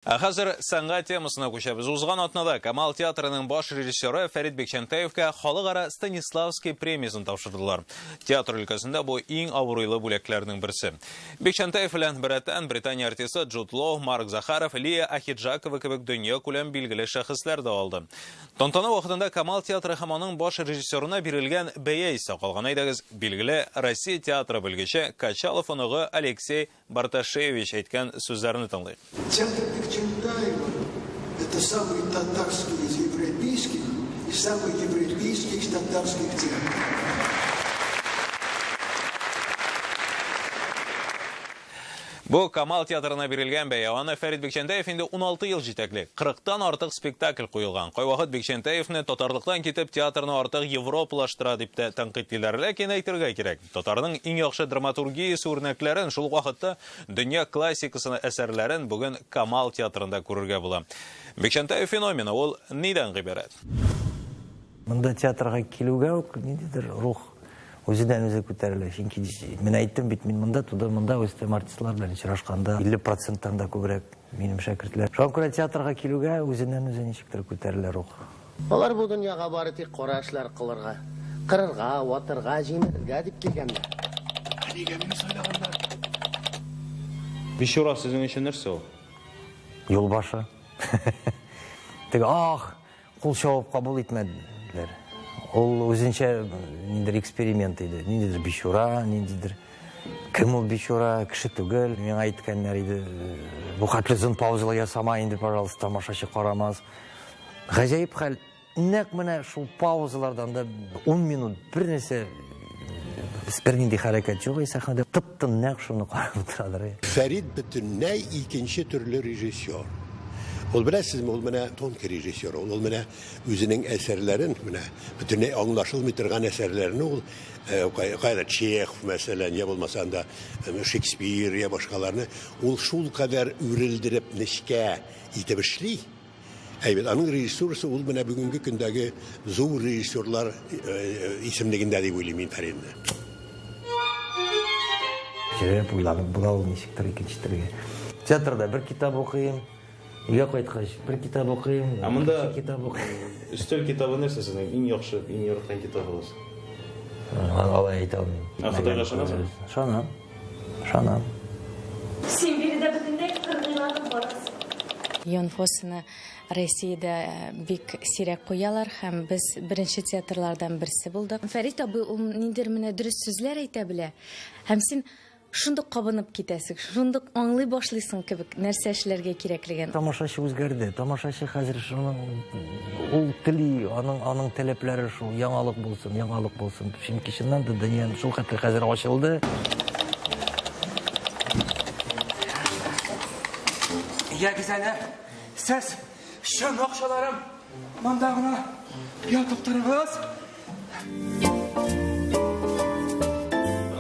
Ә хәзер сәнгать темасына күчәбез. Узган атнада Камал театрының баш режиссеры Фәрит Бикчәнтәевкә халыкара Станиславский премиясен тапшырдылар. Театр өлкәсендә бу иң абруйлы бүләкләрнең берсе. Бикчәнтәев белән беррәттән Британия артисты Джуд Лоу, Марк Захаров, Лия Ахиджакова кебек дөньякүләм билгеле шәхесләр дә алды. Тантана вакытында Камал театры һәм аның баш режиссерына бирелгән бәя истә калган. Әйдәгез, билгеле Россия театры белгече Качалов оныгы Алексей Барташевич әйткән сүзләрне тыңлыйк. Театр Бикчәнтаева, это самый татарский из европейских и самый европейский из татарских театров. Бу Камал театрына бирелгән бәя. Аны Фәрит Бикчәнтәев инде 16 ел җитәкли. 40-тан артык спектакль куелган. Кайвакыт Бикчәнтәевне татарлыктан китеп театрны артык европалаштыра дип тә тәнкыйтьлиләр. Ләкин әйтергә кирәк, Татарның иң яхшы драматургиясе үрнәкләрен, шул ук вакытта дөнья классикасы әсәрләрен бүген Камал театрында күрергә була. Бикчәнтаев феномены ул нидән гыйбарәт? Монда театрга килүгә үк ниндидер рух үзеннән-үзе күтәрелә. Чөнки менә әйттем бит, мин монда тудым, монда үстем, артистлар белән очрашканда 50 проценттан да күбрәк минем шәкертләр. Шуңа күрә театрга килүгә үзеннән-үзе ничектер күтәрелә рух. Алар бу дөньяга бары тик кара эшләр кылырга, кырырга, ватырга, җимерергә дип килгәннәр. Ә нигә мине сайлаганнар? Бичура сезнең өчен нәрсә ул? Юлбашы. Теге ах, кул чабып кабул итмәделәр. Ул үзенчә ниндидер эксперимент иде. Ниндидер бичура, ниндидер кем ул бичура, кеше түгел. Миңа әйткәннәр иде, бу хәтле озын паузалар ясама инде, пожалуйста, тамашачы карамас. Гаҗәеп хәл, нәкъ менә шул паузалардан да 10 минут бер нәрсә бернинди хәрәкәт юк сәхнәдә. Тып-тын нәкъ шуны карап утырадыр. Фәрит бөтенләй икенче төрле режиссер. Ул беләсезме, ул менә тонкий режиссер. Ул, ул менә үзенең әсәрләрен, менә бөтенләй аңлашылмый торган әсәрләрне ул э, кайда Чехов мәсәлән, я булмаса анда э, Шекспир, я башкаларны ул шулкадәр үрелдереп нечкә итеп эшли. Әйбәт, аның режиссурасы ул менә бүгенге көндәге зур режиссерлар исемлегендә дип уйлыйм мин Фәридне. Йөреп, уйланып була ул ничектер икенче төрле. Театрда бер китап укыйм, өйгә кайткач бер китап укыйм, Ә монда китап укыйм. Өстәл китабы нәрсә сезнең иң яхшы, иң яраткан китабыгыз? Алай әйтә алмыйм. Ә Ходайга ышанасызмы? Ышанам. Ышанам. Син биредә бөтенләй кыргыйланып барасың. Йон Фоссены Россиядә бик сирәк куялар һәм без беренче театрлардан берсе булдык. Фәрит абый ул ниндидер менә дөрес сүзләр әйтә белә һәм син шундук кабынып китәсең, шундук аңлый башлыйсың кебек нәрсә эшләргә кирәклеген. Тамашачы үзгәрде. Тамашачы хәзер шуның ул тели, аның аның таләпләре шул яңалык булсын, яңалык булсын. Чөнки чыннан да дөнья шул хәтле хәзер ачылды. Ягез әле, сез чын акчаларым монда гына ятып торыгыз.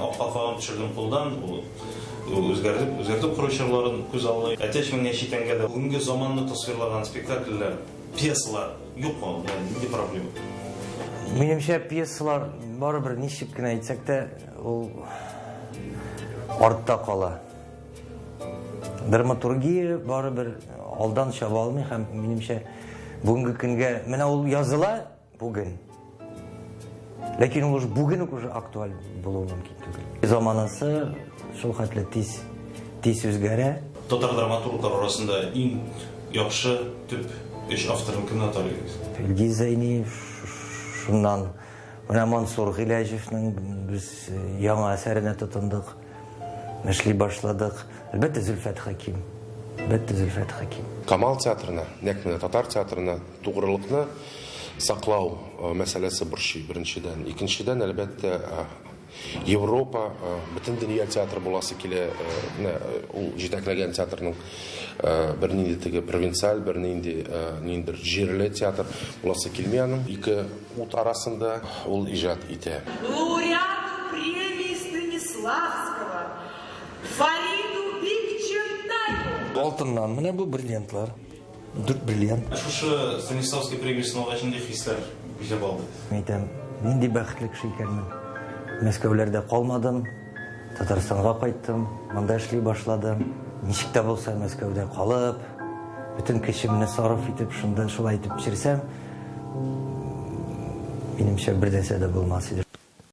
Ак калфагын төшердем кулдан, ул үзгәртеп, үзгәртеп кору чорларын күз алдына. Әтәч менгән читәнгә дә бүгенге заманны тасвирлаган спектакльләр, пьесалар юкмы ул? Ягъни нинди проблема? Минемчә, пьесалар барыбер ничек кенә әйтсәк тә, ул артта кала. Драматургия барыбер алдан чаба алмый һәм минемчә бүгенге көнгә менә ул языла бүген. Ләкин ул уже бүген үк уже актуаль булуы мөмкин түгел. Заманасы шул хәтле тиз тиз үзгәрә. Татар драматурглар арасында иң яхшы төп өч авторын кемне атар идегез? Илгиз Зәйниев, шуннан менә Мансур Гыйләҗевнең без яңа әсәренә тотындык, эшли башладык. Әлбәттә, Зөлфәт Хәким. Әлбәттә, Зөлфәт Хәким. Камал театрына, нәкъ менә татар театрына Тугрылыкны саклау мәсьәләсе борчый, беренчедән. Икенчедән, әлбәттә, Европа, бөтен дөнья театры буласы килә. Менә ул җитәкләгән театрның бернинди теге провинциаль, бернинди ниндидер җирле театр буласы килми аның. Ике ут арасында ул иҗат итә. Лауреату премии Станиславского Фариду Бикчәнтаеву! Алтыннан менә бу бриллиантлар. Дүрт бриллиант. Ә шушы Станиславский премиясен алгач нинди хисләр биләп алды? Мин әйтәм, нинди бәхетле кеше икәнмен. Мәскәүләрдә калмадым, Татарстанга кайттым, монда эшли башладым. Ничек тә булса Мәскәүдә калып, бөтен көчемне сарыф итеп, шунда шулай итеп төшерсәм, минемчә, бер нәрсә дә булмас иде.